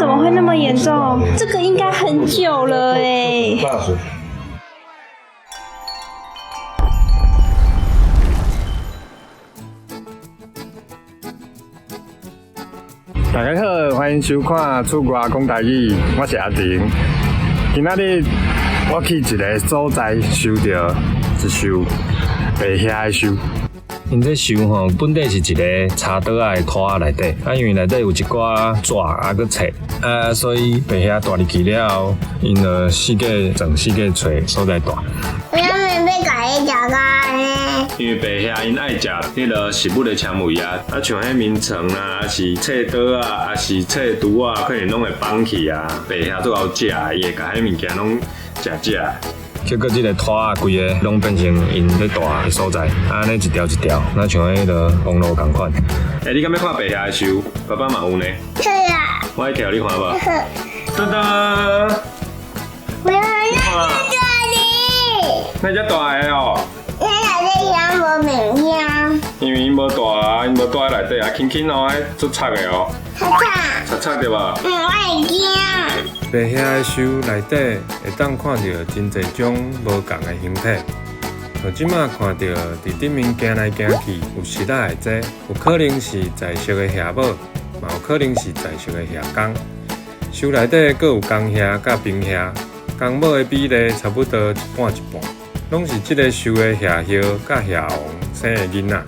怎麼會那麼嚴重？這個應該很久了欸。大家好，歡迎收看《出外講台語》，我是阿婷。今仔日我去一个所在，收著一首白蟻的岫。𪜶這岫吼，本底是一个柴桌仔的拖仔內底，啊，因為內底有一寡紙啊，閣冊，啊，所以白蟻蹛入去了後，𪜶就四界轉，四界揣所在蹛。我們欲共伊食咖呢？因為白蟻𪜶愛食彼个食物的纖維啊，啊像彼眠床啊，抑是冊桌啊，抑是冊櫥啊，可能攏會枋去啊。白蟻足𠢕食，伊會共彼物件攏食食。結果這个拖仔規个攏變成𪜶咧蹛的所在，按呢一條一條，若像彼个公路仝款。欸，你敢欲看白蟻的岫？爸爸嘛有呢。是啊。我來摕予你看無？噔噔。我要在這裡。那遮大个哦。那內底遐無物件。因為𪜶無蹛啊，𪜶無蹛佇內底啊，輕輕哦，彼足賊的哦。賊賊。賊賊對無？嗯，我會驚。白蟻的岫內底會當看著真濟種無仝的形體，像這馬看著佇頂面行來行去有虱仔的這，有可能是在熟的蟻母，嘛有可能是在熟的蟻公。岫內底閣有公蟻佮平蟻，公母的比例差不多一半一半，攏是這个岫的蟻后佮蟻王生的囡仔。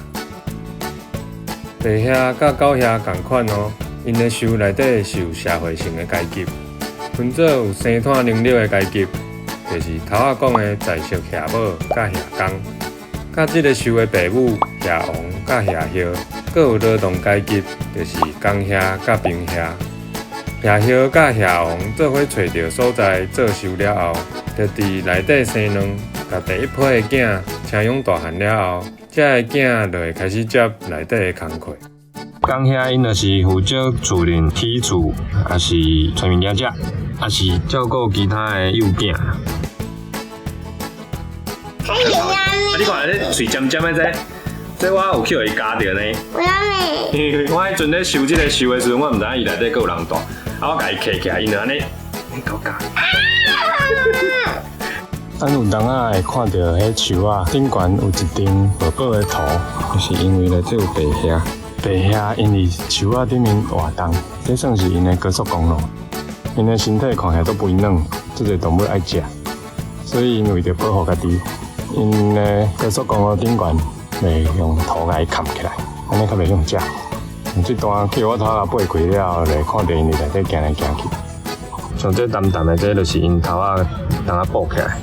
白蟻佮狗蟻仝款哦，𪜶的岫內底是有社會性的階級。分做有生產能力的階級，就是頭仔講的在熟蟻母佮蟻公，佮這个岫的爸母蟻王佮蟻后，閣有勞動階級，就是工蟻佮平蟻。蟻后佮蟻王做伙揣著所在做岫了後，就佇內底生卵，共第一批的囝生養大漢了後，這个囝就會開始接內底的工課。工蟻𪜶就是負責厝裡起厝，抑是揣物件食，抑是照顧其他的幼囝。啊，你看這喙尖尖的這，這我有去予伊咬著呢。為啥物？因為我彼陣咧收這个岫的時陣，我毋知影伊內底閣有人蹛，啊，我共伊揢起來，伊就按呢，共我咬。咱有當仔會看著彼樹仔頂懸有一頂薄薄的塗，就是因為內底有白蟻。白蟻𪜶佇樹仔頂面活動，這算是𪜶的高速公路。𪜶的身體看起來足肥軟，足濟動物愛食，所以𪜶為著保護家己，𪜶的高速公路頂懸會用塗共伊崁起來，按呢較袂予人食。這段去予我塗仔掰開了後，就會看著𪜶佇內底行來行去。像這澹澹的，這就是𪜶頭仔當仔補起來，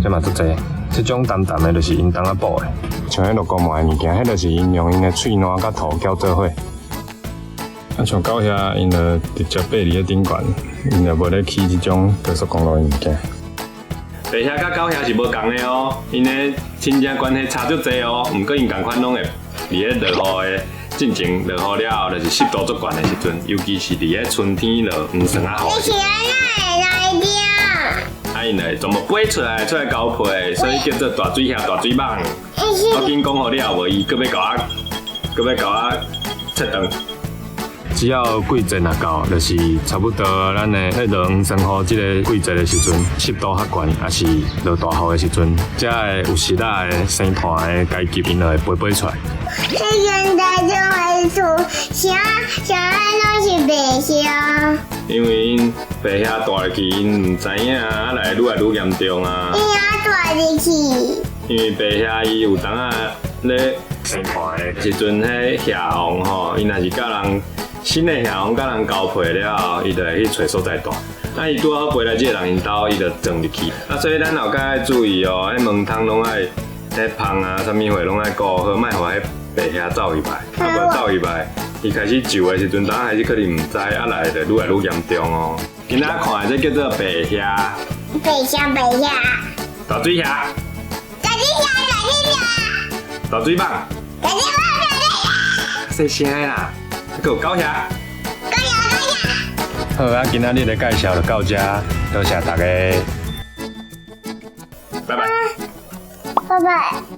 這嘛足濟。這種澹澹的，就是𪜶當仔補的。像彼落膏膜的物件，彼就是𪜶用𪜶的喙瀾佮塗攪做伙。啊，像狗蟻，𪜶就直接爬佇咧頂懸，𪜶就無咧起這種高速公路的物件。白蟻佮狗蟻是無仝的哦，𪜶的親情關係差足濟哦。毋過𪜶仝款攏會佇咧落雨的進前，落雨了後，就是濕度足懸的時陣，尤其是佇咧春天落黃霜仔雨的時陣。啊，𪜶就會全部飛出來，出來交配，所以叫做大水蟻、大水蠓。我緊講予你後，無伊閣欲共我，閣欲共我切斷。只要季節若到，就是差不多咱的彼落黃霜雨這个季節的時陣，濕度較懸，抑是落大雨的時陣，這个有虱仔的生團的階級，𪜶就會飛飛出來。現在就會出啥啥攏是白蟻。因為𪜶白蟻蹛入去，𪜶毋知影啊，來愈來愈嚴重啊。𪜶也蹛入去。因為白蟻伊有當仔咧生團的時陣，彼蟻王吼，伊若是佮人新的蟻王佮人交配了後，伊就會去揣所在蹛。啊，伊拄好飛來這个人𪜶兜，伊就鑽入去。啊，所以咱後蓋愛注意哦，彼門窗攏愛，彼縫啊，啥物貨攏愛顧好，莫予彼白蟻走入來。啊，無走入來，伊開始蛀的時陣，當開始可能毋知，啊來就愈來愈嚴重哦。今仔看的這叫做白蟻。白蟻，白蟻。大水蟻。大水蟻，大水蟻。大水蠓。大水蠓，大水蠓。細聲的啦，閣有狗蟻。狗蟻，狗蟻。好啊，今仔日的介紹就到這，多謝大家。拜拜。拜拜。